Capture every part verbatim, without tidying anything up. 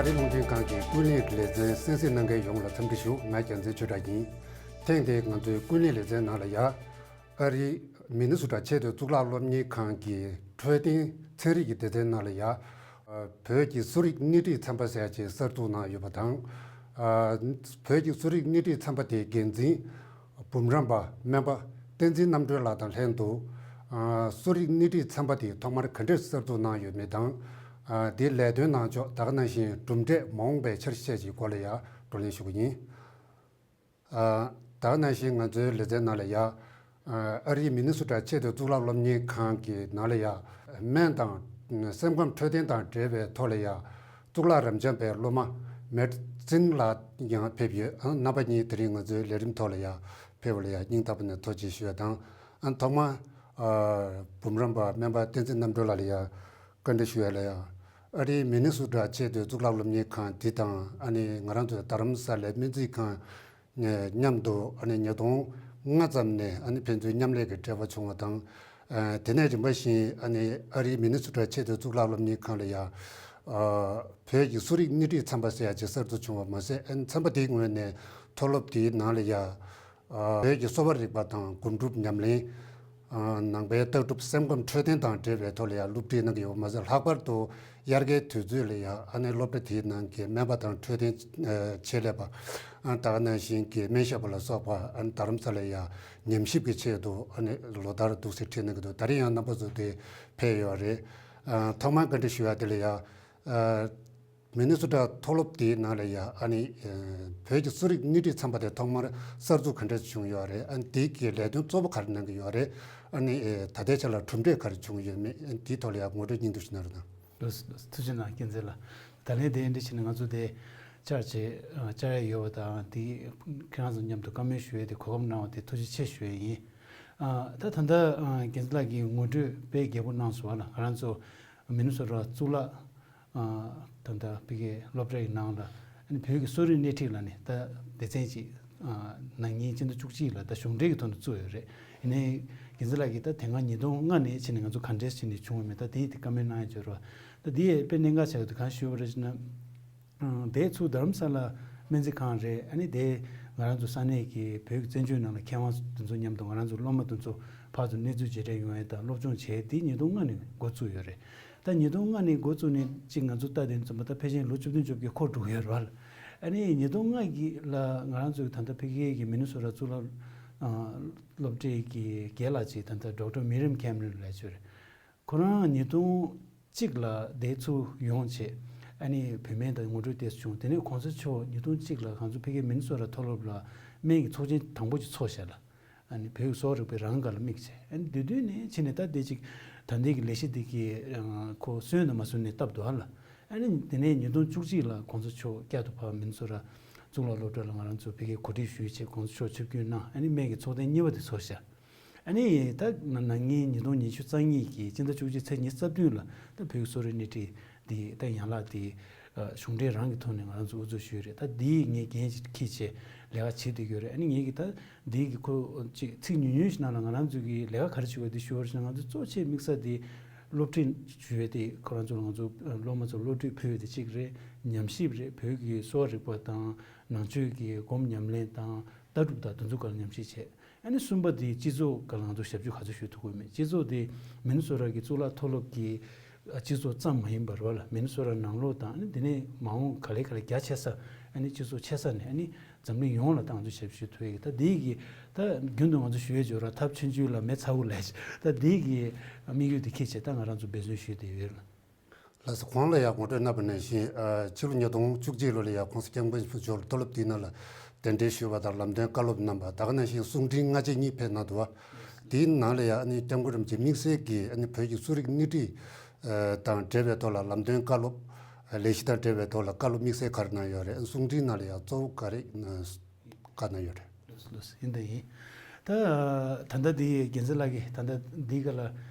ཨ་རིའི་རླུང་འཕྲིན་ཁང་གི་ཀུན་གླེང་ལེ་ཚན་གསན་གཟིགས་གནང་མཁན་ཡོངས་ལ་འཚམས་འདྲི་ཞུ། ང་རྒྱལ་མཚན་ཆོས་གྲགས་ཡིན། ཐེངས་འདིའི་ང་ཚོའི་ཀུན་གླེང་ལེ་ཚན་ནང་ལ་ཡ། ཨ་རིའི་མི་ནི་སོ་ཊ་ཆེས་མཐོའི་གཙུག་ལག་སློབ་གཉེར་ཁང་གི་འཕྲོད་བསྟེན་ཚན་རིག་གི་སྡེ་ཚན་ནང་ལ་ཡ། ཨ། བོད་ཀྱི་གསོ་རིག་སྣེ་ཁྲིད་ཚན་པ་ཟེར་ཡ་ཅིག་གསར་འཛུགས་གནང་ཡོད་པ་དང་། ཨ། བོད་ཀྱི་གསོ་རིག་སྣེ་ཁྲིད་ཚན་པ་དེའི་འགན་འཛིན་འབུམ་རམས་པ་སྨན་པ་བསྟན་འཛིན་རྣམ་གྲོལ་ལགས་དང་ལྷན་དུ། ཨ། གསོ་རིག་སྣེ་ཁྲིད་ཚན་པ་དེ་ཐོག་མར་ག་འདྲས་གསར་འཛུགས་གནང་ཡོད་མེད་དང་། ཨ། དེའི་ལས་དོན་གནང་ཕྱོགས་ད་ག་ནང་བཞིན་གྲུབ་འབྲས་མ་འོངས་པའི་འཆར་གཞི་བཅས་ཀྱི་སྐོར་ལ་ཡང་བགྲོ་གླེང་ཞུ་གི་ཡིན། ཨ། ད་ག་ནང་བཞིན་ང་ཚོའི་ལེ་ཚན་ནང་ལ་ཡ། ཨ། ཨ་རིའི་མི་ནི་སོ་ཊ་ཆེས་མཐོའི་གཙུག་ལག་སློབ་གཉེར་ཁང་གི་ནང་ལ་ཡ། སྨན་དང་སེམས་ཁམས་འཕྲོད་བསྟེན་དང་འབྲེལ་བའི་ཐོག་ལ་ཡ། གཙུག་ལག་རབ་འབྱམས་པའི་སློབ་མ་མེར་ཙིན་ལགས་ཡང་ཕེབས་ཡོད། ཨ། རྣམ་པ་གཉིས་དེ་རིང་ང་ཚོའི་ལས་རིམ་ཐོག་ལ་ཡ་ཕེབས་པ་ལ་ཡ་སྙིང་ཐག་པ་ནས་ཐུགས་རྗེ་ཆེ་ཞུ་ཡ་དང་། ཨ། ཐོག་མར། ཨ། འབུམ་རམས་པ་སྨན་པ་བསྟན་འཛིན་རྣམ་གྲོལ་ལགས་ལ་ཡ། བཀའ་འདྲི་ཞུ་ཡ་ལ་ཡ། ཨ་རིའི་མི་ནི་སོ་ཊ་ཆེས་མཐོའི་གཙུག་ལག་སློབ་གཉེར་ཁང་འདི་དང་། ཨ་ནི་ང་རང་ཚོའི་རྡ་རམ་ས་ལའི་སྨན་རྩིས་ཁང་ནས་མཉམ་དུ། ཨ་ནི་ཉིས་སྟོང་ལྔ་ཙམ་ནས། ཨ་ནི་ཕན་ཚུན་མཉམ་ལས་ཀྱི་འབྲེལ་བ་བྱུང་བ་དང་། ཨ། དེ་ནས་རིམ་པ་བཞིན། ཨ་ནི་ཨ་རིའི་མི་ནི་སོ་ཊ་ཆེས་མཐོའི་གཙུག་ལག་སློབ་གཉེར་ཁང་ལ་ཡ། ཨ། བོད་ཀྱི་གསོ་རིག་སྣེ་ཁྲིད་ཚན་པ་ཟེར་ཡ་ཅིག་གསར་འཛུགས་བྱུང་བ་མ་ཟད། ཨ་ནི་ཚན་པ་དེའི་ངོས་ནས་མཐོ་སློབ་དེའི་ནང་ལ་ཡ། ཨ། བོད་ཀྱི་གསོ་བ་རིག་པ་དང་སྒོམ་སྒྲུབ་ཉམས་ལེན། ཨ། ནང་པའི་ལྟ་གྲུབ། སེམས་ཁམས་འཕྲོད་བསྟེན་དང་འབྲེལ་བའི་ཐོག་ལ་ཡང་སློབ་ཁྲིད་གནང་གི་ཡོད་པ་མ་ཟད། ལྷག་པར་དུ་དབྱར་ཁའི་དུས་ཚོད་ལ་ཡང་། ཨ་ནི་སློབ་གྲྭ་དེའི་ནང་གི་སྨན་པ་དང་འཕྲོད་བསྟེན། ཨ། ཆེད་ལས་པ། ཨ། ད་ག་ནང་བཞིན་གྱི་སྨན་ཞབས་པ་ལ་སོགས་པ། ཨ་ནི་རྡ་རམ་ས་ལ་ཡང་ཉམས་ཞིབ་ཀྱི་ཆེད་དུ། ཨ་ནི་ལོ་ལྟར་འདུག་སེ་ཁྲིད་གནང་གི་འདུག། ད་རེས་ཡང་རྣམ་པ་ཚོ་དེ་ཕེབས་ཡོད་རེད། ཨ། ཐོག་མར་བཀའ་འདྲི་ཞུ་ཡ་དེ་ལ་ཡང་། ཨ། མི་ནི་སོ་ཊ་མཐོ་སློབ་དེའི་ནང་ལ་ཡ། ཨ་ནི། ཨ། བོད་ཀྱི་གསོ་རིག་སྣེ་ཁྲིད་ཚན་པ་དེ་ཐོག་མར་གསར་འཛུགས་ག་འདྲས་བྱུང་ཡོད་རེད། ཨ་ནི་དེ་གི་ལས་དོན་གཙོ་བོ་ག་རེ་གནང་གི་ཡོད་རེད། ཨ་ནི། ཨེ། ད་ལྟའི་ཆ་ལ་གྲུབ་འབྲས་ག་རེ་བྱུང་ཡོད་མེད། ཨ་ནི་དེའི་ཐོག་ལ་ཡ་ངོ་སྤྲོད་སྙིང་བསྡུས་ཤིག་གནང་རོགས་གནང་། ལགས་སོ། ལགས་སོ། ཐུགས་རྗེ་གནང་། རྒྱལ་མཚན་ལགས། ད་ལན་དེ་འདྲ་བྱས་ནས་ང་ཚོ་དེ་བཅར་བྱས། ཨ། བཅར་ཡ་ཡོད་པ་དང་། དེ་ཁྱེད་རང་ཚོ་མཉམ་དུ་བཀའ་མོལ་ཞུ་ཡས་དེ་གོ་སྐབས་གནང་བ་དེ་ཐུགས་རྗེ་ཆེ་ཞུ་ཡས་ཡིན། ཨ། ད་ད་ལྟ། ཨ། རྒྱལ་མཚན་ལགས་ཀྱིས་ངོ་སྤྲོད་དཔེ་རྒྱས་པོ་གནང་སོང་བ་ལ། ང་རང་ཚོ་མི་ནི་སོ་ཊ་གཙུག་ལག་ཨ། ད་ལྟ་ཕ་གིའི་སློབ་གྲྭ་ཡི་ནང་ལ། ཨ་ནི་བོད་ཀྱི་གསོ་རིག་སྣེ་ཁྲིད་ལ་ནི་ད་སྡེ་ཚན་ཅིག་ཨ། ན་ནིང་སྤྱི་ཟླ་བཅུ་གཅིག་ལ་ད་གཞུང་འབྲེལ་གྱི་ཐོག་ནས་བཙུགས་ཡོད་རེད། ཡིན་ནའི་རྒྱལ་མཚན་ལགས་ཀྱིས་ད་དེ་སྔ་ཉིས་སྟོང་ལྔ་ནས་བྱས་ནས་ང་ཚོ་ག་འདྲས་བྱས་ནས་བྱུང་བ་མེད། ད་དེ་དེ་བཀའ་མོལ་གནང་ཡ་བྱོས་རོགས། ད་དེ་ཡས་དཔེ་གནད་འགག་ཆགས་ཡོད་དུས་གང་ཞུས་པ་རེད་ཟེར་ན། ཨ། དེ་ཚུར་རྡ་རམ་ས་ལ་སྨན་རྩིས་ཁང་རེད། ཨ་ནི་དེ་ང་རང་ཚོ་ས་གནས་ཀྱི་བོད་ཀྱི་བཙན་བྱོལ་ནང་ལ་མཁས་དབང་དེ་ཚོ་མཉམ་དུ་ང་རང་ཚོ་སློབ་མ་དེ་ཚོ་ཕར་ཚུར་གནས་ཚུལ་བརྗེ་འབྲས་ཡོང་ཡས་དང་སློབ་སྦྱོང་བྱས། དེ་ཉིས་སྟོང་ལྔ་ནས་འགོ་བཙུགས་ཡོད་རེད། ད་ཉིས་སྟོང་ལྔ་ནས་འགོ་བཙུགས་ནས་ཅིག་ང་ཚོ་ལྟ་དེ་ཙམ་པ་ད་ཕལ་ཆེར་ལོ་བཅུ་བདུན་བཅོ་བརྒྱད་འཁོར་འགྲོ་གི་ཡོད་རེད་བ། ཨ་ནི་ཉིས་སྟོང་ལྔ་གི་ལ་ང་རང་ཚོའི་ད་ལྟ་ཕ་གི་གི་མི་ནི་སོ་ཊ་གཙུག་ལག་ཨ། སློབ་གྲྭའི་གི་རྒན་ལགས་ཅིག་ད་ལྟ་ཌོག་ཊར་མི་རིམ་ཁེམ་རོན་ལབ་ཡ་ཅིག་ཡོད་རེད། ཁོ་རང་ཉིས་སྟོང་གཅིག་ལ་དེ་ཚུར་ཡོང་བྱས། ཨ་ནི་བོད་སྨན་དང་ངོ་སྤྲོད་ཏོག་ཙམ་བྱུང་། དེ་ནས་གོང་ས་མཆོག་ཉིས་སྟོང་གཅིག་ལ་ང་ཚོ་ཕ་གིའི་མི་ནི་སོ་ཊ་མཐོ་སློབ་ལ་སྨན་གྱི་ཚོགས་ཆེན་དང་པོ་ཅིག་ཚོགས་བཞག་ལ། ཨ་ནི་བོད་ཀྱི་གསོ་བ་རིག་པའི་རང་དགར་ལ་དམིགས་བྱས། ཨ་ནི་དེ་དུས་ནས་ཕྱིན་ནས་ད་དེ་ཅིག་ད་ལྟའི་གི་ལས་གཞི་འདི་གི་ཁོ་སོན་དང་མ་སོན་ནས་བཏབ་འདུག་ཨ་ལ། ཨ་ནི་དེ་ནས་ཉིས་སྟོང་བཅུ་གཅིག་ལ་གོང་ས་མཆོག་བསྐྱར་དུ་ཕར་མི་ནི་སོ་ཊ་གཙུག་ལག་སློབ་གྲྭ་ལ་ང་རང་ཚོ་ཕ་གིའི་གོ་སྒྲིག་ཞུས་བྱས། གོང་ས་མཆོག་ཆིབས་བསྒྱུར་གནང་། ཨ་ནི་སྨན་གྱི་ཚོགས་ཐེངས་གཉིས་པ་དེ་ཚོགས་བཞག། ཨ་ནི་ད་ན་ནིང་ཉིས་སྟོང་ཉི་ཤུ་རྩ་གཉིས་ཀྱི་སྤྱི་ཟླ་བཅུ་གཅིག་ཚེས་ཉི་ཤུ་རྩ་བདུན་ལ་ད་བོད་ཀྱི་གསོ་རིག་སྣེ་ཁྲིད་འདི་ད་ཡན་ལག་འདི་གཞུང་འབྲེལ་རང་གི་ཐོག་ནས་ང་རང་ཚོ་དབུ་འཛུགས་ཞུས་རེད། ད་འདི་ངས་འགན་ཅིག་འཁྱེར་བྱས་ལས་ཀ་བྱེད་བསྡད་ཡོད་རེད། ཨ་ནི་ངས་ཀྱི་ད་འདི་གི་ཁོ་ཅིག་ཚིག་ཉུང་ཉུང་ཞིག་ནང་ལ་ང་རང་ཚོ་གི་ལས་ཀ་ག་རེ་བྱེད་དགོས་འདི་ཞུ་བ་ཞིག་ན། ང་ཚོ་གཙོ་ཆེ་དམིགས་ས་འདི་སློབ་ཁྲིད་ཞུ་ཡས་དེ། ཁོ་རང་ཚོ་ལ་ང་ཚོ་སློབ་མ་ཚོ་སློབ་ཁྲིད་ཕུལ་ཡས་དེ་གཅིག་རེད། ཉམས་ཞིབ་རེད། བོད་ཀྱི་གསོ་བ་རིག་པ་དང་ནང་ཆོས་ཀྱི་སྒོམ་ཉམས་ལེན་དང་ལྟ་གྲུབ་དང་དེ་ཚོ་སྒང་ལ་ཉམས་ཞིབ་བྱས། ཨ་ནི་གསུམ་པ་དེ་སྤྱི་ཚོགས་སྒང་ལ་ང་ཚོ་ཞབས་ཞུ་ག་ཚོད་ཞུ་ཐུབ་ཀྱི་ཡོད་མེད། སྤྱི་ཚོགས་དེ་མི་ནི་སོ་ཊ་གི་གཙུག་ལག་མཐོ་སློབ་ཀྱི་སྤྱི་ཚོགས་ཙམ་མ་ཡིན་པར་བ་ལ། མི་ནི་སོ་ཊ་ནང་ལོགས་དང་། ཨ་ནི་དེ་ནས་མ་འོངས་ག་ལེ་ག་ལེ་རྒྱ་ཆེ་ས། ཨ་ནི་སྤྱི་ཚོགས་ཆེ་ས་ནས། ཨ་ནི་འཛམ་གླིང་ཡོངས་ལ་ད་ང་ཚོ་ཞབས་ཞུ་ཐུབ་ཡས་ཀྱི། ད་དེ་གི་ད་རྒྱུན་དུ་ང་ཚོ་ཞུ་ཡས་ཅིག་ཡོད་ར། ཐབས་ཆུང་ཆུང་ལ་མེ་ཚ་བོ་ལས། ད་དེ་གི་དམིགས་ཡུལ་དེ་འཁྱེར་བྱས་ད་ང་རང་ཚོ་འབད་བརྩོན་ཞུས་བསྡད་ཡོད། ལགས་སོ། གོང་ལ་ཡང་ངོ་སྤྲོད་གནང་བ་ནང་བཞིན། ཨ། ཕྱི་ལོ་ཉིས་སྟོང་བཅུ་གཅིག་ལོ་ལ་ཡང་གོང་ས་སྐྱབས་མགོན་ཆེན་པོ་མཆོག་ལ་མཐོ་སློབ་དེའི་ནང་ལ་གདན་འདྲེན་ཞུས་པ་དང་ལམ་སྟོན་བཀའ་སློབ་གནང་བ། ད་ག་ནང་བཞིན་གསུང་འཕྲིན་སྔ་རྗེས་གཉིས་ཕེབས་གནང་འདུག་བ། དེའི་ནང་ལ་ཡང་ཨ་ནི་སྐྱབས་མགོན་རིན་པོ་ཆེ་དམིགས་བསལ་གྱིས་ཨ་ནི་བོད་ཀྱི་གསོ་རིག་སྣེ་ཁྲིད་དང་འབྲེལ་བའི་ཐོག་ལ་ལམ་སྟོན་བཀའ་སློབ། ལས་གཞི་དང་འབྲེལ་བའི་ཐོག་ལ་བཀའ་སློབ་དམིགས་བསལ་ག་རེ་གནང་ཡོད་རེད། གསུང་འཕྲིན་ནང་ལ་ཡང་གཙོ་བོ་ག་རེ་བཀའ་གནང་ཡོད་རེད། ལགས་སོ། ལགས་སོ། ཡིན་དང་ཡིན། ད་ད་ལྟ་འདི་རྒྱལ་མཚན་ལགས་ཀྱིས་ད་ལྟ་འདི་ག་ལ་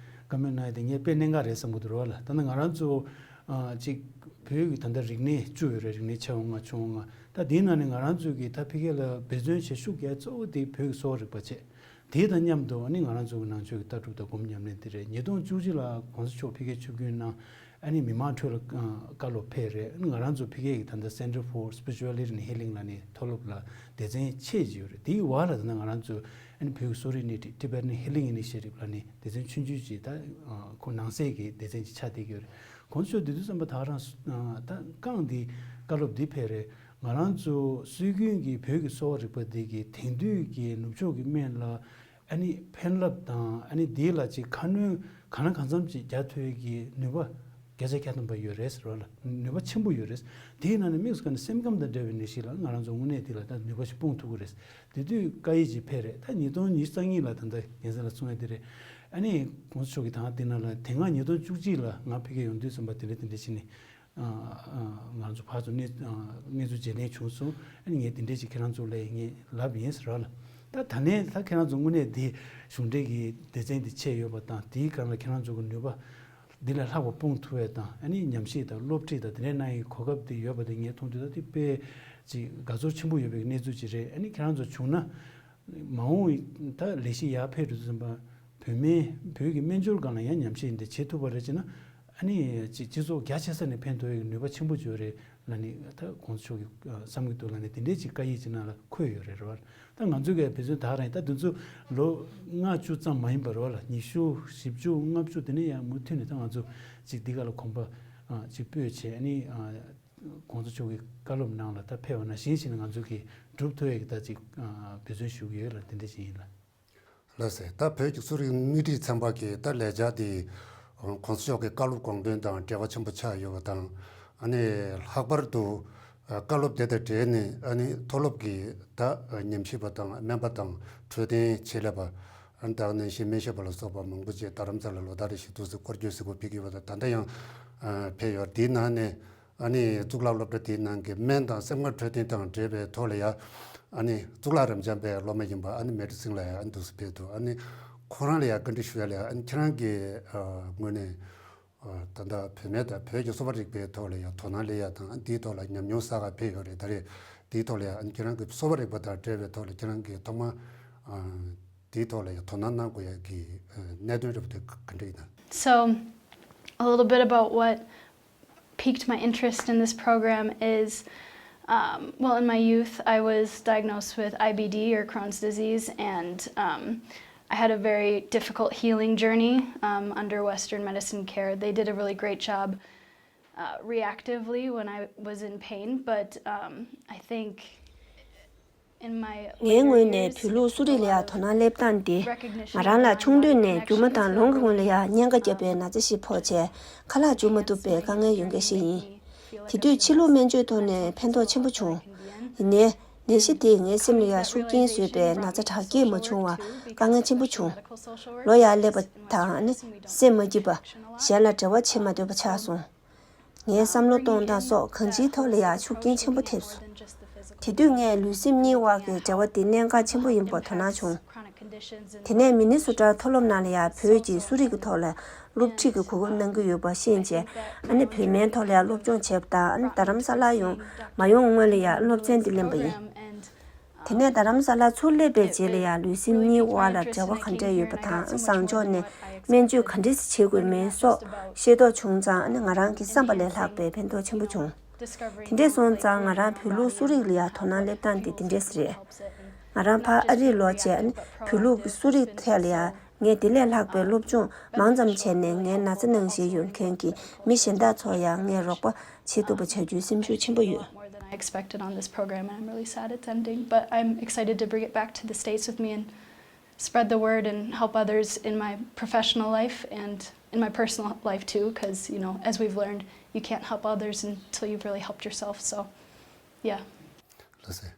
བཀའ་མོལ་གནང་ཡས་དེ་ངས་དཔེ་གནད་འགག་རེད་བསམ་གྱི་འདུག་ར་བ་ལ། ད་ལྟ་ང་རང་ཚོ་ཨ་ཅིག་བོད་ཀྱི་ད་ལྟ་རིག་གནས་བཅུ་ཡོད་རེད། རིག་གནས་ཆེ་བ་ལྔ་ཆུང་བ་ལྔ། ད་འདིའི་ནང་ནས་ང་རང་ཚོ་གིས་ད་ཕ་གི་ལ་འབད་བརྩོན་བྱེད་ཤུགས་རྒྱག་གཙོ་བོ་དེ་བོད་ཀྱི་གསོ་བ་རིག་པ་བྱས། དེ་དང་མཉམ་དུ་ཨ་ནི་ང་རང་ཚོ་གི་ནང་ཆོས་ཀྱི་ལྟ་གྲུབ་དང་སྒོམ་ཉམས་ལེན་དེ་རེད། ཉིས་སྟོང་བཅུ་གཅིག་ལ་གོང་ས་མཆོག་ཕ་གིར་ཆིབས་བསྒྱུར་གནང་། ཨ་ནི་མི་མང་ཁྲོད་ལ་ཨ་བཀའ་སློབ་ཕེབས་རེད། ཨ་ནི་ང་རང་ཚོ་ཕ་གི་གི་ད་ལྟ་Center for Spirituality and Healing ལབ་ནས་མཐོ་སློབ་ལ་སྡེ་ཚན་ཕྱེད་ཅིག་ཡོད་རེད། དེའི་བར་ལ་ད་ལྟ་ང་རང་ཚོ་ཨ་ནི་བོད་ཀྱི་གསོ་རིག་སྣེ་ཁྲིད་Tibetan Healing Initiative ལབ་ནས་སྡེ་ཚན་ཆུང་ཆུང་ཅིག་ད་ཁོ་ནང་གསེས་ཀྱི་སྡེ་ཚན་ཅིག་ཆགས་བསྡད་ཀྱི་ཡོད་རེད། གོང་ས་མཆོག་དེ་དུས་ཙམ་པ་ད་རང་ད་རྐང་འདི་བཀའ་སློབ་འདི་ཕེབས་རེད། ང་རང་ཚོ་སྲོལ་རྒྱུན་གྱི་བོད་ཀྱི་གསོ་བ་རིག་པ་འདི་གི་དེང་དུས་ཀྱི་ནུབ་ཕྱོགས་ཀྱི་སྨན་ལ་ཨ་ནི་ཕན་རླབས་དང་ཨ་ནི་འདི་ལ་ཅིག་ཁ་སྣོན་གང་ལ་གང་འཚམ་ཅིག་རྒྱག་ཐུབ་ཡས་ཀྱི་ནུས་པ་བརྒྱ་ཆ་བརྒྱ་ཐམ་པ་ཡོད་རེད་ཟེར་བ་ལ་ནུས་པ་ཆེན་པོ་ཡོད་རེད། དེའི་ནང་ནས་དམིགས་སུ་བཀར་ནས་སེམས་ཁམས་དང་འབྲེལ་བའི་ནད་གཞི་ལ་ང་རང་ཚོ་དངོས་གནས་འདི་ལ་ད་ནུས་པ་ཞིག་སྤུངས་ཐུབ་ཀྱི་རེད། དེ་དུས་བཀའ་ཡིག་ཅིག་ཕེབས་རེད། ད་ཉིས་སྟོང་ཉི་ཤུ་རྩ་གཉིས་ལ་ད་ལྟ་རྒྱལ་མཚན་ལ་གསུང་ཡ་དེ་རེད། ཨ་ནི་གོང་ས་མཆོག་གིས་ད་དེ་ནང་ལ་དེ་སྔ་ཉིས་སྟོང་བཅུ་གཅིག་ལ་ང་ཕ་གིར་ཡོང་དུས་ཙམ་པ་དེ་འདྲ་དེ་འདྲ་བྱས་ནས་ང་ཚོ་ཕར་ཚུར་གནས་གནས་ཚུལ་བརྗེ་ལེན་བྱུང་སོང་། ཨ་ནི་ངས་དེ་འདྲས་ཅིག་ཁྱེད་རང་ཚོ་ལ་ངས་ལབ་ཡིན་ཟེར་བ་ལ། ད་ད་ནས་ད་ཁྱེད་རང་ཚོ་དངོས་གནས་འདི་གཞུང་འབྲེལ་གྱི་སྡེ་ཚན་འདི་ཕྱེ་ཡོད་པ་དང་དེའི་སྒང་ལ་ཁྱེད་རང་ཚོ་གི་ནུས་པ་འདི་ལས་ལྷག་པ་སྤུངས་ཐུབ་པ་དང་ཨ་ནི་ཉམས་ཞིབ་དང་སློབ་ཁྲིད་དང་དེ་འདྲས་གནང་ཡའི་གོ་སྐབས་འདི་ཡོད་པ་དེ་ངས་མཐོང་དུས་ད་དེ་དཔེ་ཅིག་དགའ་ཚོར་ཆེན་པོ་ཡོད་པའི་གནས་ཚུལ་ཅིག་རེད། ཨ་ནི་ཁྱེད་རང་ཚོ་བྱུང་ན། མ་འོངས་ད་ལས་གཞི་ཡར་ཕེབས་འགྲོ་དུས་ཙམ་པ་བོད་སྨན་བོད་ཀྱི་སྨན་སྦྱོར་སྒང་ལ་ཡང་ཉམས་ཞིབ་འདི་བྱེད་ཐུབ་པ་རེད་ཅེ་ན། ཨ་ནི་སྤྱི་སྤྱི་ཚོགས་རྒྱ་ཆེ་ས་ནས་ཕན་ཐོགས་ཡག་ནུས་པ་ཆེན་པོ་ཅིག་ཡོད་རེད་ལབ་ནི་ད་གོང་ས་མཆོག་གིས་བསམ་གྱི་འདུག་ལབ་ནི་དེ་འདྲས་ཅིག་བཀའ་ཡིག་ཅིག་ནང་ལ་འཁོད་ཡོད་རེད་རེད་བ། ད་ང་ཚོ་གི་བོད་བཙན་ད་རང་ད་དེ་ཚོ་ལོ་ལྔ་བཅུ་ཙམ་མ་ཡིན་པ་རེད་བ་ལ་ཉི་ཤུ་བཞི་བཅུ་ལྔ་བཅུ་དེ་ནས་ཡང་མུ་མཐུད་ནས་ད་ང་ཚོ་ཅིག་འདི་ག་ལ་གོམ་པ་ཅིག་སྤོས་བྱས་ཨ་ནི། གོང་ས་མཆོག་གི་བཀའ་སློབ་ནང་ལ་ད་ཕེབས་པ་ནང་བཞིན་བྱས་ནས་ང་ཚོ་གིས་སྒྲུབ་ཐུབ་ཡས་ཀྱི་ད་ཅིག་འབད་བརྩོན་ཞུ་གི་ཡོད་ལ་དེ་འདྲ་ཞིག་ཡིན་ལ། ལགས་སེ། ད་བོད་ཀྱི་གསོ་རིག་སྣེ་ཁྲིད་ཚན་པ་གི་ད་ལས་འཆར་དེ་གོང་ས་མཆོག་གི་བཀའ་སློབ་དགོངས་དོན་དང་འབྲེལ་བ་ཆེན་པོ་ཆགས་ཡོད་པ་དང་ཨ་ནི་ལྷག་པར་དུ་བཀའ་སློབ་དེ་དང་འབྲེལ་ནས་ཨ་ནི་མཐོ་སློབ་ཀྱི་ད་ཉམས་ཞིབ་པ་དང་སྨན་པ་དང་འཕྲོད་བསྟེན་ཆེད་ལས་པ་ཨ་ནི་ད་ནང་བཞིན་སྨན་ཞབས་པ་ལ་སོགས་པ་མང་པོ་ཅིག་རྡ་རམ་ས་ལ་ལོ་ལྟར་རེ་བཞིན་འདུག་སེ་སྐོར་སྐྱོད་ཟེར་དགོས་ཕེབས་ཀྱི་ཡོད་པ་དང་ད་ལྟ་ཡང་ཕེབས་ཡོད། དེའི་ནང་ནས། ཨ་ནི་གཙུག་ལག་སློབ་གྲྭ་དེའི་ནང་གི་སྨན་དང་སེམས་ཁམས་འཕྲོད་བསྟེན་དང་འབྲེལ་བའི་ཐོག་ལ་ཡ། ཨ་ནི་གཙུག་ལག་རབ་འབྱམས་པའི་སློབ་མ་ཡིན་པ་ཨ་ནི་མེ་ཌི་སིན་ལ་ཡ་ཨ་ནི་འདུག་སེ་ཕེབས་འདུག་ཨ་ནི་ཁོ་རང་ལ་ཡ་བཀའ་འདྲི་ཞུ་ཡ་ལ་ཡ་ཨ་ནི་ཁྱེད་རང་གི་ངོས་ནས་ད་ལྟ་བོད་སྨན་དང་བོད་ཀྱི་གསོ་བ་རིག་པའི་ཐོག་ལ་ཡ་དོ་སྣང་སླེབས་ཡ་དང་ཨ་ནི་དེའི་ཐོག་ལ་ཉམས་མྱོང་བསགས་ག་ཕེབས་ཡོད་རེད། ད་རེས་དེའི་ཐོག་ལ་ཡ་ཨ་ནི་ཁྱེད་རང་གི་གསོ་བ་རིག་པ་དང་འབྲེལ་བའི་ཐོག་ལ་ཁྱེད་རང་གི་ཐོག་མ། དེའི་ཐོག་ལ་ཡང་དོ་སྣང་གནང་དགོས་ཡ་གི་གནད་དོན་རེད་པ་དེ་ག་འདྲ་ཡིན་ན། So, a little bit about what piqued my interest in this program is, um, well, in my youth, I was diagnosed with I B D or Crohn's disease, and um, I had a very difficult healing journey um, under Western medicine care. They did a really great job uh, reactively when I was in pain, but um, I think ངའི་ངོས་ནས་བོད་ལུགས་གསོ་རིག་ལ་ཡང་དོ་སྣང་སླེབས་སྟངས་འདི་ང་རང་ལ་ཆུང་དུས་ནས་རྒྱུ་མ་དང་ལོང་གི་སྔོན་ལ་ཡང་གཉན་ཁ་བརྒྱབ་པའི་ན་ཚ་ཞིག་ཕོག་བྱས་ཁ་ལག་འཇུ་མ་ཐུབ་པའི་དཀའ་ངལ་ཡོང་མཁན་ཞིག་ཡིན། དེ་དུས་ཕྱི་ལུགས་སྨན་བཅོས་ཐོག་ནས་ཕན་ཐོགས་ཆེན་པོ་བྱུང་། ཡིན་ནའི་ནད་གཞི་དེས་ངའི་སེམས་ལ་ཡང་ཤུགས་རྐྱེན་བཟོས་པའི་ན་ཚ་དྲག་སྐྱེད་མ་བྱུང་བར་དཀའ་ངལ་ཆེན་པོ་བྱུང་། ལོ་ཡར་སླེབས་པ་དང་ནི་སེམས་མ་སྐྱིད་པ། གཞན་ལ་འབྲེལ་བ་བྱེད་མ་འདོད་པ་ཆགས་སོང་། ངའི་བསམ་བློ་གཏོང་སྟངས་སོགས་གང་ཅིའི་ཐོག་ལ་ཡང་ཤུགས་རྐྱེན་ཆེན་པོ་ཐེབས་སོང་། དེ་དུས་ངས་ལུས་སེམས་གཉིས་དབར་གྱི་འབྲེལ་བ་དེ་གནད་འགག་ཆེན་པོ་ཡིན་པར་དོ་སྣང་བྱུང་། དེ་ནས་མི་ནི་སོ་ཊ་མཐོ་སློབ་ནང་ལ་ཡང་བོད་ཀྱི་གསོ་རིག་གི་ཐོག་ལ་སློབ་ཁྲིད་ཀྱི་གོ་སྐབས་གནང་གི་ཡོད་པ་ཤེས་རྗེས་ཨ་ནི་བོད་སྨན་ཐོག་ལ་ཡང་སློབ་སྦྱོང་བྱས་པ་དང་ཨ་ནི་རྡ་རམ་ས་ལ་ཡོང་མ་ཡོང་སྔོན་ལ་ཡང་སློབ་ཚན་འདི་ལེན་པ་ཡིན། དེ་ནས་རྡ་རམ་ས་ལ་ཚུར་སླེབས་པའི་རྗེས་ལ་ཡང་ལུས་སེམས་གཉིས་དབར་ལ་འབྲེལ་བ་ག་འདྲས་ཡོད་པ་དང་བཟང་ཕྱོགས་ནས་སྨན་བཅོས་ག་འདྲས་བྱེད་དགོས་མིན་སོགས་ཤེས་རྟོགས་བྱུང་ཙང་ཨ་ནི་ང་རང་གི་བསམ་པ་ལས་ལྷག་པའི་ཕན་ཐོགས་ཆེན་པོ་བྱུང་། དེ་འདྲས་སོང་ཙང་ང་རང་བོད་ལུགས་གསོ་རིག་ལ་ཡང་དོ་སྣང་སླེབས་སྟངས་དེ་དེ་འདྲས་རེད། ང་རང་ཕར་ཨ་རིར་ལོག་རྗེས་ཨ་ནི་བོད་ལུགས་གསོ་རིག་ཐད་ལ་ཡང་ངས་དེ་ལས་ལྷག་པའི་སློབ་སྦྱོང་མང་ཙམ་བྱས་ནས་ངའི་ན་ཚ་ནང་བཞིན་ཡོད་མཁན་གྱི་མི་གཞན་དག་ཚོར་ཡང་ངས་རོགས་པ་བྱེད་ཐུབ་པ་བྱ་རྒྱུའི་སེམས་ཤུགས་ཆེན་པོ་ཡོད། More than I expected on this program, and I'm really sad it's ending, but I'm excited to bring it back to the States with me and help others in my professional life and in my personal life too, because, you know, as we've learned, you can't help others until you've really helped yourself, so, yeah. ལགས་སེ།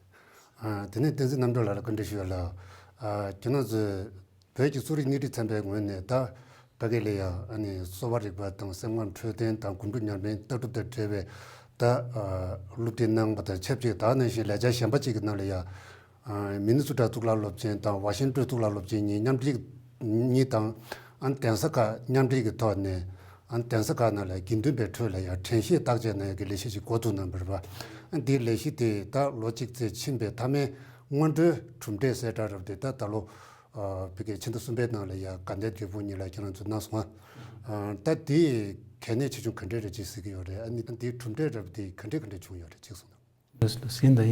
ཨ། དེ་ནས་བསྟན་འཛིན་རྣམ་གྲོལ་ལགས་ལ་བཀའ་འདྲི་ཞུ་ཡ་ལ། ཨ། ཁྱེད་རང་ཚོས་བོད་ཀྱི་གསོ་རིག་སྣེ་ཁྲིད་ཚན་པའི་ངོས་ནས་ད་ཕ་གི་ལ་ཡ་ཨ་ནི་གསོ་བ་རིག་པ་དང་སེམས་ཁམས་འཕྲོད་བསྟེན་དང་གོམས་འདྲིས་ཉམས་ལེན་ལྟ་གྲུབ་དང་འབྲེལ་བའི་ད་ཨ་སློབ་ཁྲིད་གནང་བ་དང་ཆབས་ཅིག་ད་ནང་བཞིན་ལས་འཆར་གཞན་པ་ཅིག་གི་ནང་ལ་ཡ་ཨ་མི་ནི་སོ་ཊ་གཙུག་ལག་སློབ་ཆེན་དང་ཝ་ཤིང་ཊོན་གཙུག་ལག་སློབ་ཆེན་གཉིས་མཉམ་འབྲེལ་གཉིས་དང་ཨ་གདན་ས་ཁག་མཉམ་འབྲེལ་གྱི་ཐོག་ནས་ཨ་གདན་ས་ཁག་ནང་ལ་དགེ་འདུན་པའི་ཁྲོད་ལ་ཡ་དྲན་ཤེས་བརྟག་དཔྱད་གནང་ཡ་གི་ལས་གཞི་ཞིག་འགོ་བཙུགས་གནང་བ་རེད་པ། ཨ་འདིའི་ལས་གཞི་དེ་ད་ལོ་གཅིག་ཙམ་ཕྱིན་པའི་མཐའ་མའི་སྔོན་འགྲོའི་གྲུབ་འབྲས་གསལ་བསྒྲགས་རབ་དེ་ད་ད་ལོ། ཨ་ཕ་གིའི་ཕྱི་ཟླ་གསུམ་པའི་ནང་ལ་ཡ་དགའ་ལྡན་དུས་འཁོར་གཉིས་ལ་ཁྱེད་རང་ཚོ་གནང་སོང་ང་། ཨ་ད་དེ་ གལ་གནད་ཆེ་ཆུང་ག་འདྲས་རེད་ཅེས་ཟེར་གྱི་ཡོད་རེད། ཨ་ནི་འདིའི་གྲུབ་འབྲས་འདྲ་པོ་དེ་ག་འདྲས་ག་འདྲས་བྱུང་ཡོད་རེད་ཅེས་གསུངས་དང་། ལགས་སོ་ལགས་སོ། ཡིན་དང་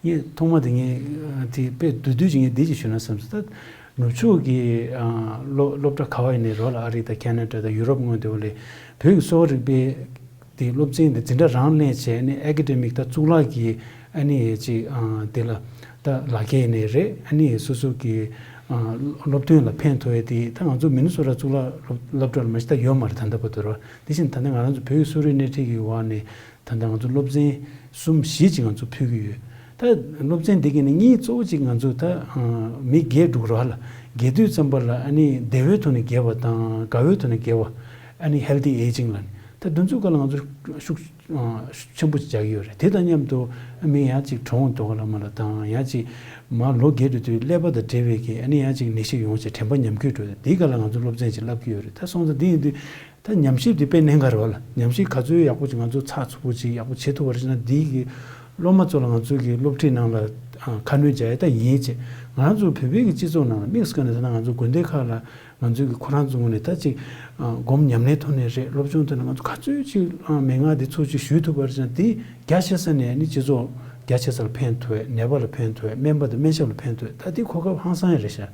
ཡིན། ངས་ཐོག་མ་དེ་ངས་དེ་དཔེ་བསྡུས་བསྡུས་ཅིག་ངས་འདི་ཅིག་ཞུས་ན་བསམ་སོང་། ད་ནུབ་ཕྱོགས་ཀྱི་ཨ་སློབ་སློབ་གྲྭ་ག་བ་ཡིན་ནའི་རོགས་ལ། ཨ་རི་དང་ཁེ་ན་ཌ་དང་ཡུ་རོབ་སྔོན་དེ་བ་ལས་བོད་ཀྱི་གསོ་བ་རིག་པའི་དེ་སློབ་ཚན་དེ་འཛིན་གྲྭ་རང་ལེན་བྱས་ནས་ཨེ་ཀ་ཌེ་མིག་ད་གཙུག་ལག་གི་ཨ་ནི་ཅིག་ཨ་དེ་ལ་ད་ལག་འཁྱེར་ནས་རེད། ཨ་ནི་སོ་སོ་གི་ཨ་སློབ་ཐོན་ལ་ཕན་ཐོགས་ཡས་དེ་ད་ང་ཚོ་མི་ནི་སོ་ཊ་གཙུག་ལག་སློབ་སློབ་གྲྭ་ལ་མ་གཞི་ད་ཡོད་མ་རེད། ད་ལྟ་བར་དུ་རོགས། དེ་བཞིན་ད་ལྟ་ང་རང་ཚོ་བོད་ཀྱི་གསོ་རིག་སྣེ་ཁྲིད་ཀྱི་འོག་ནས་ད་ལྟ་ང་ཚོ་སློབ་ཚན་གསུམ་བཞི་ཅིག་ང་ཚོ་ཕུལ་གྱི་ཡོད། ད་སློབ་ཚན་འདི་གི་ནི་གཉིས་གཙོ་བོ་ཅིག་ང་ཚོ་ད་ཨ་མི་རྒས་འགྲོ་གི་རེད་བ་ལ། རྒས་དུས་ཙམ་པ་ལ་ཨ་ནི་བདེ་བའི་ཐོག་ནས་རྒས་པ་དང་དགའ་བའི་ཐོག་ནས་རྒས་པ། ཨ་ནི་ཧེལ་ཐི་ཨེ་ཇིང་ལ་ནི་ད་འདི་ཚོའི་སྐོར་ལ་ང་ཚོ་ཤུགས་ཨ་ཤུགས་ཆེན་པོ་ཅིག་རྒྱག་གི་ཡོད་རེད། དེ་དང་མཉམ་དུ་ཨ་མི་ཡང་ཅིག་གྲོངས་འདུག་ག་ལ་མ་ལ་དང་ཡང་ཅིག་མ་ལོ་རྒས་འགྲོ་དུས་ཀླད་པ་དང་འབྲེལ་བའི་གི་ཨ་ནི་ཡང་ཅིག་ནད་གཞི་ཡོང་བྱས་དྲན་པ་ཉམས་རྒུད་འགྲོ། དེའི་སྐོར་ལ་ང་ཚོ་སློབ་ཚན་ཅིག་བསླབ་ཀྱི་ཡོད་རེད། ད་སོང་ཙང་འདི་ཡིན་དུས། ད་ཉམས་ཞིབ་འདི་དཔེ་གནད་འགག་རེད་བ་ལ། ཉམས་ཞིབ་ག་ཚོད་ཡག་པོ་ཅིག་ང་ཚོ་ཚགས་ཚུད་པོ་ཅིག་ཡག་པོ་བྱེད་ཐུབ་པ་རེད་ཟེར་ན། འདི་གི་སློབ་མ་ཚོ་ལ་ང་ཚོ་གི་སློབ་ཁྲིད་ནང་ལ་ཨ་ཁ་སྣོན་རྒྱག་ཡ་ད་ཡིན་བྱས། ང་རང་ཚོ་བོད་པའི་གི་སྤྱི་ཚོགས་ནང་ལ་དམིགས་སུ་བཀར་ནས་ད་ང་ཚོ་དགོན་སྡེ་ཁག་ལ་ང་ཚོ་གི་ཁོ་རང་ཚོ་ངོས་ནས་ད་ཅིག་ཨ་སྒོམ་ཉམས་ལེན་ཐོག་ནས་རེད། སློབ་སྦྱོང་ཐོག་ནས་ང་ཚོ་ག་ཚོད་ཅིག་ཨ་མན་ངག་འདི་ཚོ་ཅིག་ཞུས་ཐུབ་པ་རེད་ཟེར་ན། འདི་རྒྱ་ཆེ་ས་ནས་ནི་སྤྱི་ཚོགས་རྒྱ་ཆེ་ས་ལ་ཕན་ཐོགས། ནད་པ་ལ་ཕན་ཐོགས། སྨན་པ་དང་སྨན་ཞབས་ལ་ཕན་ཐོགས། ད་འདི་གོ་སྐབས་ཧང་སང་ཡ་རེད་ཤག་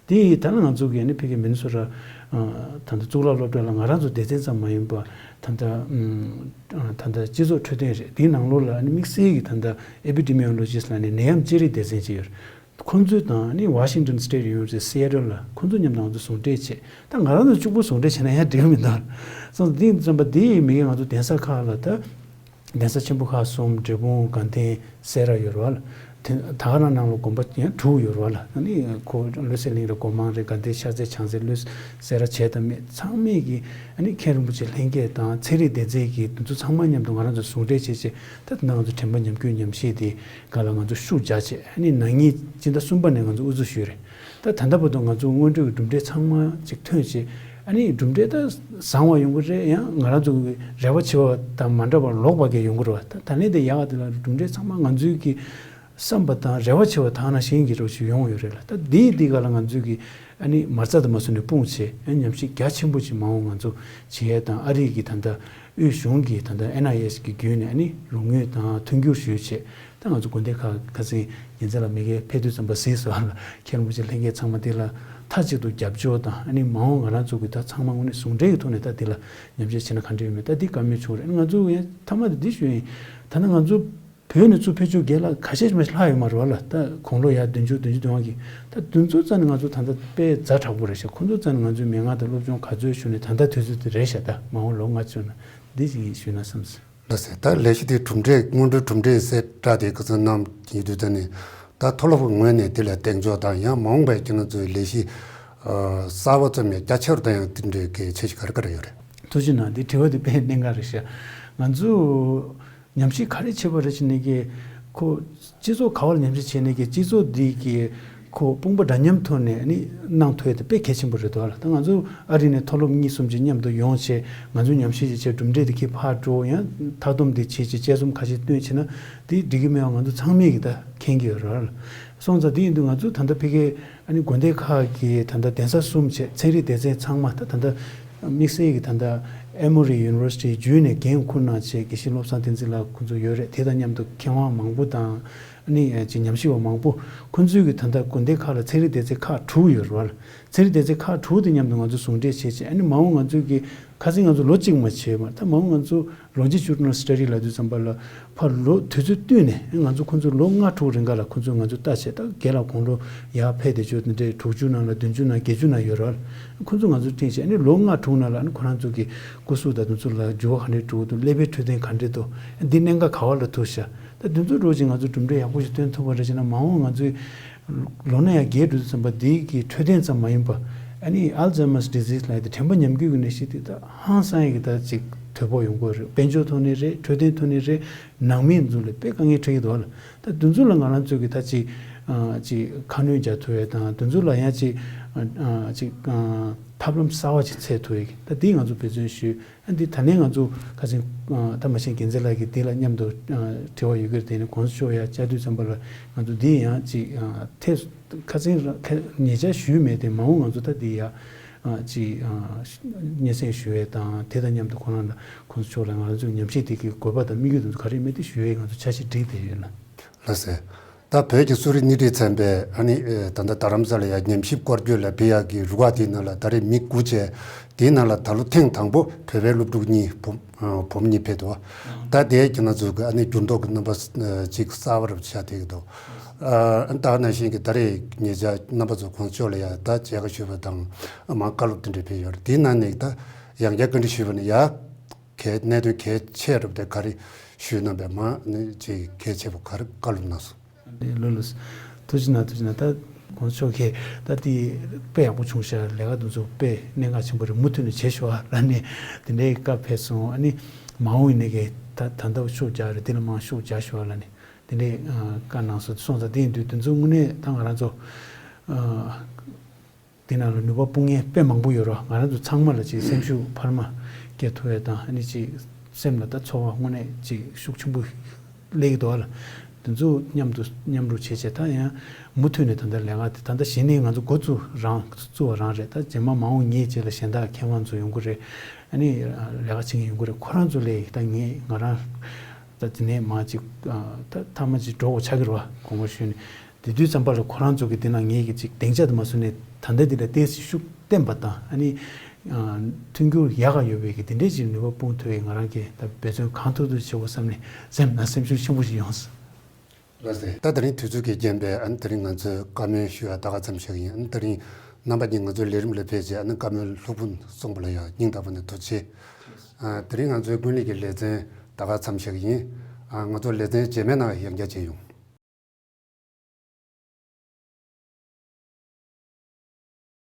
དེ་ཡིས་ད་ལ་ང་ཚོ་གི་ནི་ཕ་གི་མི་ནི་སོ་ཊ་ཨ་ད་ལྟ་གཙུག་ལག་སློབ་གྲྭ་ལ་ང་རང་ཚོ་སྡེ་ཚན་ཙམ་མ་ཡིན་པ་ད་ལྟ་ཨམ་ཨ་ད་ལྟ་སྤྱི་ཚོགས་འཕྲོད་བསྟེན་རེད། དེའི་ནང་ལོགས་ལ་ནི་དམིགས་བསལ་གྱི་ད་ལྟ་ཨེ་པི་ཌི་མི་ཡོ་ལོ་ཇི་སི་ལབ་ནས་ནད་ཡམས་དཔྱད་རིག་སྡེ་ཚན་ཅིག་ཡོད་རེད། ཁོང་ཚོས་དང་ནི་Washington State University Seattle ལ་ཁོང་ཚོ་མཉམ་དུ་ང་ཚོ་ཟུང་འབྲེལ་བྱས། ད་ང་རང་ཚོ་གཅིག་པུ་ཟུང་འབྲེལ་བྱས་ན་ཡང་འགྲིག་གི་མི་འདུག་སོང་ཙང་འདི་ཙམ་པ་འདི་ཡིས་མི་གི་ང་ཚོ་གདན་ས་ཁག་ལ་ད། གདན་ས་ཆེན་པོ་ཁག་གསུམ། འབྲས་སྤུངས། དགའ་ལྡན། སེ་ར་ཡོད་རེད་བ་ལ། དེ་ད་ག་རང་ནང་ལ་དགོན་པ་ཡང་དྲུག་ཡོད་རེད་བ་ལ། ཨ་ནི་ཁོ་བློ་གསལ་གླིང་རེད། སྒོ་མང་རེད། དགའ་ལྡན་ཤར་རྩེ་བྱང་རྩེ་བློ་གསལ་ར་བྱས་དང་མེད་ཚང་མས་ཀྱི་ཨ་ནི་མཁན་རིན་པོ་ཆེ་ལྷན་རྒྱས་དང་ཚན་རིག་སྡེ་ཚན་གྱི་དེ་ཚོ་ཚང་མ་མཉམ་དུ་ང་རང་ཚོ་ཟུང་འབྲེལ་བྱས་བྱས། ད་དེ་ནང་ང་ཚོ་དྲན་པ་ཉམས་རྒུད་ཉམས་བཞེས་དེ་སྒང་ལ་ང་ཚོ་ཤུགས་རྒྱག་བྱས། ཨ་ནི་ན་ནིང་སྤྱི་ཟླ་གསུམ་པ་ནས་ང་ཚོ་དབུ་འཛུགས་ཞུས་རེད། ད་ད་ལྟ་བར་དུ་ང་ཚོ་སྔོན་འགྲོའི་གྲུབ་འབྲས་ཚང་མ་ཅིག་ཐོན་བྱས། ཨ་ནི་གྲུབ་འབྲས་ད་བཟང་བ་ཡོང་གི་རེད། ཡང་ང་རང་ཚོ་གི་རེ་བ་བྱེད་པ་དང་མ་འདྲ་བར་ལོག་པ་གས་ཡོང་གི་རེད་བ། ད་ད་ལན་དེ་ཡག་ག་དེ་ལ་གྲུབ་འབྲས་ཚང་མ་ང་ཚོའི་གི་བསམ་པ་དང་རེ་བ་བྱེད་པ་དང་ནང་བཞིན་གྱི་རོ་ཞིག་ཡོང་ཡོད་རེད་ལ། ད་དེའི་དེ་ག་ལ་ང་ཚོའི་གི་ཨ་ནི་མ་རྩ་དང་མ་སུ་ནས་སྤུངས་བྱས། ཨ་ཉམས་ཞིབ་རྒྱ་ཆེན་པོ་ཅིག་མ་འོངས་ང་ཚོ་བྱེད་ཡས་དང་། ཨ་རི་གི་ད་ལྟ་དབུས་གཞུང་གི་ད་ལྟ་ཨེན་ཨའི་ཨེས་གི་བརྒྱུད་ནས་ཨ་ནི་རོགས་དངུལ་དང་མཐུན་འགྱུར་ཞུས་བྱས། ད་ང་ཚོ་དགོན་སྡེ་ཁག་ཁ་སང་ཉིན་མཚན་ལ་མི་སྒེར་ཕེབས་དུས་ཙམ་པ་གཟིགས་སོང་ལ། མཁན་རིན་པོ་ཆེ་ལྷན་རྒྱས་ཚང་མ་དེ་ལ་མཐའ་གཅིག་ཏུ་རྒྱབ་སྐྱོར་དང་། ཨ་ནི་མ་འོངས་ང་རང་ཚོ་གི་ད་ཚང་མ་དངོས་གནས་ཟུང་འབྲེལ་གྱི་ཐོག་ནས་ད་དེ་ལ་ཉམས་ཞིབ་བྱས་ན་ག་འདྲ་ཡོད་མེད། ད་འདི་བཀའ་མོལ་བྱུང་རེད། ང་ཚོ་ཡང་མཐའ་མ་དེ་འདི་ཞུ་ཡིན། ད་ནི་ང་ཚོ་བོད་ནས་ཚུར་ཕེབས་ཆོག་རྒན་ལགས་ཁ་ཤས་མ་ལྷག་ཡོད་མ་རེད་བ་ལ། ད་དགུང་ལོ་ཡར་བདུན་ཅུ་བདུན་ཅུ་དོན་ལྔ་གི། ད་དེ་ཚོ་རྩ་ནས་ང་ཚོ་ད་ལྟ་དཔེ་ཛ་དྲག་པོ་རེད་ཤག་ཁོང་ཚོ་རྩ་ནས་ང་ཚོའི་མན་ངག་དང་སློབ་སྦྱོང་ག་ཚོད་ཞུ་ནས་ད་ལྟ་དུས་ཚོད་དེ་རེད་ཤག་ད་མ་འོངས་ལོ་ལྔ་བཅུ་ན་འདི་ཞིག་ཞུས་ན་བསམ་སོང་། ལགས་སོ། ད་ལས་གཞི་དེ་གྲུབ་འབྲས། སྔོན་འགྲོའི་གྲུབ་འབྲས་ཟེར་སྒྲ་དེ་ཁ་སང་གནང་ཡོད་དུས། ད་ནི་ད་མཐོ་སློབ་ངོས་ནས་དེ་ལ་གདེང་འཇོག་དང་། ཡང་མ་འོངས་པའི་ཁྱེད་རང་ཚོའི་ལས་གཞི་ཨ་གསར་པ་ཙམ་ཡང་རྒྱ་ཆེ་རུ་གཏོང་ཡག་དེ་འདྲའི་གལ་ཆེ་ཤོས་ག་རེ་ག་རེ་ཡོད་རེད། ཐུགས་རྗེ་གནང་། འདི་དྲི་བ་དེ་དཔེ་གནད་འགག་རེད་ཤག་ང་ཚོ་ཉམས་ཞིབ་ག་རེ་བྱེད་པ་རེད་ཅེ་ནས་ཀྱི་ཁོ་སྤྱི་ཚོགས་ག་བ་ལ་ཉམས་ཞིབ་བྱས་ནས་ཀྱི་སྤྱི་ཚོགས་འདི་གི་ཁོ་དཔུང་པ་འདྲ་མཉམ་ཐོག་ནས་ནི་གནང་ཐུབ་ཡ་དེ་དཔེ་གལ་ཆེན་པོ་རེད་འདུག་ལ། ད་ང་ཚོ་ཨ་རི་ནས་མཐོ་སློབ་གཉིས་གསུམ་ཅིག་མཉམ་དུ་ཡོང་བྱས། ང་ཚོ་ཉམས་ཞིབ་ཅིག་བྱས། གྲུབ་འབྲས་དེ་ཁྱེད་ཕར་འགྲོ། ཡང་མཐའ་སྡོམ་དེ་བྱས་བྱས་དཔྱད་རྩོམ་ཁ་ཤས་བཏོན་བྱས་ན་དེ་འགྲིག་གི་མེད་པ་ང་ཚོ་ཚང་མས་ཀྱི་ད་མཁྱེན་གྱི་ཡོད་རེད་ལ། སོང་ཙང་དེ་ཡིན་དུས་ང་ཚོ་ད་ལྟ་ཕ་གི་ཨ་ནི་དགོན་སྡེ་ཁག་གི་ད་ལྟ་གདན་ས་གསུམ་བྱས། ཚན་རིག་སྡེ་ཚན་ཚང་མ། ད་ད་ལྟ་དམིགས་བསལ་གྱི་ད་ལྟ་ཨེ་མོ་རི་ཡུ་ནི་ཝར་སི་ཊི་བརྒྱུད་ནས་འགན་འཁུར་གནང་བྱས་དགེ་བཤེས་བློ་བཟང་བསྟན་འཛིན་ལགས་ཁོང་ཚོ་ཡོད་རེད། དེ་དང་མཉམ་དུ་མཁས་དབང་མང་པོ་དང་། ཨ་ནི་ཅིག་ཉམས་ཞིབ་པ་མང་པོ། ཁོང་ཚོའི་གི་ད་ལྟ་དགོན་སྡེ་ཁག་ལ་ཚན་རིག་སྡེ་ཚན་ཁག་དྲུག་ཡོད་རེད་བ་ལ། ཚན་རིག་སྡེ་ཚན་ཁག་དྲུག་དེ་མཉམ་དུ་ང་ཚོ་ཟུང་འབྲེལ་བྱས་བྱས། ཨ་ནི་མ་འོངས་ང་ཚོའི་གི་ཁ་སང་ང་ཚོ་ལོ་གཅིག་མ་བྱས་མ། ད་མ་འོངས་ང་ཚོ་ལོ་ཇི་ཊུ་ཌི་ནལ་སི་ཊ་ཌི་ལབ་དུས་ཙམ་པ་ལ་ཕར་ལོ་དུས་ཚོད་བསྟུད་ནས་ང་ཚོ་ཁོང་ཚོ་ལོ་ལྔ་དྲུག་རིང་ག་ལ་ཁོང་ཚོ་ང་ཚོ་ལྟ་བྱས། ད་རྒན་ལགས་དགུང་ལོ་ཡར་ཕེབས་བསྡད་ཆོག་དེ་འདྲའི་དྲུག་ཅུ་ནང་ལ་བདུན་ཅུ་ནང་བརྒྱད་ཅུ་ནང་ཡོད་རེད། ཁོང་ཚོ་ང་ཚོ་བསྟེན་བྱས། ཨ་ནི་ལོ་ལྔ་དྲུག་ནང་ལ་ཨ་ནི་ཁོ་རང་ཚོ་གི་སྐུ་གཟུགས་དང་དེ་ཚོ་ལ་འགྱུར་བ་ག་འདྲས་འགྲོ་གི་འདུག་ཀླད་པའི་འཕྲོད་བསྟེན་ག་འདྲས་འདུག་འདི་གནད་འགག་ག་བ་ལ་ཐུག་ཤག་ད་དེ་ཚོ་འགྲོ་ཅིག་ང་ཚོ་གྲུབ་འབྲས་ཡག་པོ་ཞིག་སྟོན་ཐུབ་པ་རེད་ཅེ་ན། མ་འོངས་ང་ཚོའི་ལོ་ན་ཡང་རྒས་འགྲོ་དུས་ཙམ་པ་འདི་གི་འཕྲོད་བསྟེན་ཙམ་མ་ཡིན་པ། ཨ་ནི་ཨལ་ཛའི་མར་ཌི་ཟིས་ལབ་ཡ་དེ་དྲན་པ་ཉམས་རྒུད་ཀྱི་ནད་གཞི་དེ་ད་ཧང་སང་ཡ་གི་ད་ཅིག་དོད་པོ་ཡོང་གི་རེད། དཔལ་འབྱོར་ཐོག་ནས་རེད། འཕྲོད་བསྟེན་ཐོག་ནས་རེད། ནང་མི་ཚོ་ལ་དཔེ་དཀའ་ངལ་འཕྲད་ཀྱི་འདུག་ལ། ད་དེ་ཚོ་ལ་ང་རང་ཚོ་གི་ད་ཅིག་ཨ་ཅིག་ཁ་སྣོན་རྒྱག་ཐུབ་ཡ་དང་། དེ་ཚོ་ལ་ཡང་ཅིག་ཨ་ཅིག་ཨ་ཐབས་ལམ་གསར་བ་ཅིག་འཚོལ་ཐུབ་ཡ་གི་ད་འདི་ང་ཚོ་འབད་བརྩོན་ཞུས། ཨ་འདི་ད་ནས་ང་ཚོ་ཁ་སང་ཨ་ད་མ་བྱན་རྒྱལ་མཚན་ལགས་ཀྱིས་འདི་ལ་མཉམ་དུ་ཨ་དྲི་བ་ཡོད་ཀྱི་རེད། དེ་ནས་གོང་ས་མཆོག་ཡར་བཅར་དུས་ཙམ་པ་ལ་ང་ཚོ་འདི་ཡང་ཅིག་ཨ་ཐེ་ཁ་སང་ར་ཁ་ཉེ་ཆར་ཞུས་མེད་དེ། མ་འོངས་ང་ཚོ་ད་འདི་ཡར་ ཅིག་སྙན་སེང་ཞུ་ཡས་དང་། དེ་དང་མཉམ་དུ་ཁོ་རང་ལ་གོང་ས་མཆོག་ལ་ང་རང་ཚོའི་ཉམས་ཞིབ་དེ་གི་དགོས་པ་དང་དམིགས་ཡུལ་དེ་ཚོ་ག་རེ་མེད་དེ་ཞུ་ཡས་ང་ཚོ་འཆར་གཞི་བསྒྲིགས་བསྡད་ཡོད་ལ། ལགས་སེ། ད་བོད་ཀྱི་གསོ་རིག་སྣེ་ཁྲིད་ཚན་པས་ཨ་ནི་ད་ལྟ་རྡ་རམ་ས་ལ་ཡ་ཉམས་ཞིབ་སྐོར་སྐྱོད་ལ་ཕེབས་ཡག་གི་རུ་ཁག་དེའི་ནང་ལ་ད་རེས་མི་དགུ་བྱས། དེའི་ནང་ལ་ད་ལོ་ཐེངས་དང་པོ་བོད་པའི་སློབ་ཕྲུག་གཉིས་བུ་བུ་མོ་གཉིས་ཕེབས་འདུག་ད་དེ་ཁྱེད་རང་ཚོ་གི་ཨ་ནི་འགྱུར་ལྡོག་གི་རྣམ་པ་ཅིག་གསར་པ་རུ་ཆགས་བསྡད་ཀྱི་འདུག་ཨ་ད་ནང་བཞིན་གྱི་ད་རེས་ཉེ་ཆར་རྣམ་པ་ཚོ་གོང་ས་མཆོག་ལ་ཡ་ད་མཇལ་ཁ་ཞུས་པ་དང་མ་བཀའ་སློབ་དེ་འདྲ་ཕེབས་ཡོད་རེད། དེའི་ནང་ནས་ད་ཡང་བསྐྱར་བཀའ་འདྲི་ཞུས་པ་ནི་ཡ། གལ་གནད་དོན་གལ་ཆེ་རབ་དེ་ག་རེ་ཞུས་གནང་བས་མ་ནི་ཅིག་གལ་ཆེ་བ་ག་རེ་བཀའ་སློབ་གནང་སོང་། ལགས་ལགས། ཐུགས་རྗེ་གནང་། ཐུགས་རྗེ་གནང་། ད་གོང་ས་མཆོག་གིས་ད་དེ་དཔེ་ཡག་པོ་བྱུང་ཤག་ལས་ཀ་འདི་ཚོ་དཔེ་གནད་འགག་ཆེན་པོ་རེད། མུ་མཐུད་ནས་བྱེད་ཤོག་ཨ་ལབ་ནས་དེ་འདྲའི་བཀའ་ཕེབས་སོང་། ཨ་ནི་མ་འོངས་ཡིན་ནའི་གི་ད་ད་ལྟ་ཤུགས་རྒྱག་རེད། དེ་ལ་མང་ཤུགས་རྒྱག་ཤོག་ཨ་ལབ་ནས་དེ་འདྲའི་བཀའ་གནང་སོང་སོང་ཙང་། དེ་ཡིན་དུས་དེ་ཚོ་དངོས་གནས་ད་ང་རང་ཚོ་དེ་ནང་ལ་ནུས་པ་སྤུངས་མཁན་དཔེ་མང་པོ་ཡོད་རེད། ང་རང་ཚོ་ཚང་མ་ལ་ཅིག་སེམས་ཤུགས་འཕར་མ་སྐྱེ་ཐུབ་ཡས་དང་། ཨ་ནི་ཅིག་སེམས་ལ་ད་ཚོར་བ་དངོས་གནས་ཅིག་ཤུགས་ཆེན་པོ་སླེབས་ཀྱི་འདུག་ཨ་ལ། དེ་ཚོ་མཉམ་དུ་མཉམ་རུབ་བྱས་བྱས། ད་ཡང་མུ་མཐུད་ནས་ད་ལྟ་ལས་ཀ་དེ་ད་ལྟ་གཞི་ནས་ང་ཚོ་འགོ་བཙུགས་རང་བཙུགས་པ་རང་རེད། ད་རྗེས་མ་མ་འོངས་ངའི་རྗེས་ལ་གཞན་དག་མཁས་དབང་ཚོ་ཡོང་གི་རེད། ཨ་ནི་ལས་ཀ་བྱེད་མཁན་ཡོང་གི་རེད། ཁོ་རང་ཚོ་ལས་ད་ངས་ང་རང་ད་དེ་ནས་མ་ཅིག་ད་མཐའ་མ་ཅིག་འགྲོ་དགོས་ཆགས་ཀྱི་རེད་བ། དགོངས་པ་ཞུས་ནས། དེ་དུས་ཙམ་པ་ལ་ཁོ་རང་ཚོ་གི་དེ་ན་ངེད་ཀྱི་ཅིག་སྡིངས་ཆ་དུ་མ་བཟུང་ནས་ད་ལྟ་འདི་ལ་ཏོག་ཙམ་ཤུགས་བསྟན་པ་དང་། ཨ་ནི་མཐུན་འགྱུར་ཡག་ག་ཡོད་པའི་གི་དེ་འདྲའི་ཅིག་ནུས་པ་སྤུངས་ཐུབ་པའི་ང་རང་གི་ད་འབད་བརྩོན་གང་ཐུབ་ཐུབ་བྱེད་དགོས་བསམ་ནས་སེམས་ན་སེམས་ཤུགས་ཆེན་པོ་ཞིག་ཡོང་སོང་། ལགས་སེ། ད་དེ་རིང་དུས་ཚོད་ཀྱི་རྐྱེན་པས་ཨ་ནི་དེ་རིང་ང་ཚོས་བཀའ་མོལ་ཞུ་ཡ་ད་ག་ཙམ་བཞག་གི་ཡིན། ཨ་ནི་དེ་རིང་རྣམ་པ་གཉིས་ང་ཚོའི་ལས་རིམ་ལ་ཕེབས་རྗེས་ཨ་ནི་བཀའ་མོལ་ལྷུག་པོ་གསུངས་པ་ལ་ཡང་སྙིང་ཐག་པ་ནས་ཐུགས་རྗེ་ཆེ། ཨ་དེ་རིང་ང་ཚོའི་ཀུན་གླེང་གི་ལེ་ཚན་ད་ག་ཙམ་བཞག་གི་ཡིན། ཨ་ང་ཚོ་ལེ་ཚན་རྗེས་མའི་ནང་ཡང་བསྐྱར་མཇལ་ཡོང་།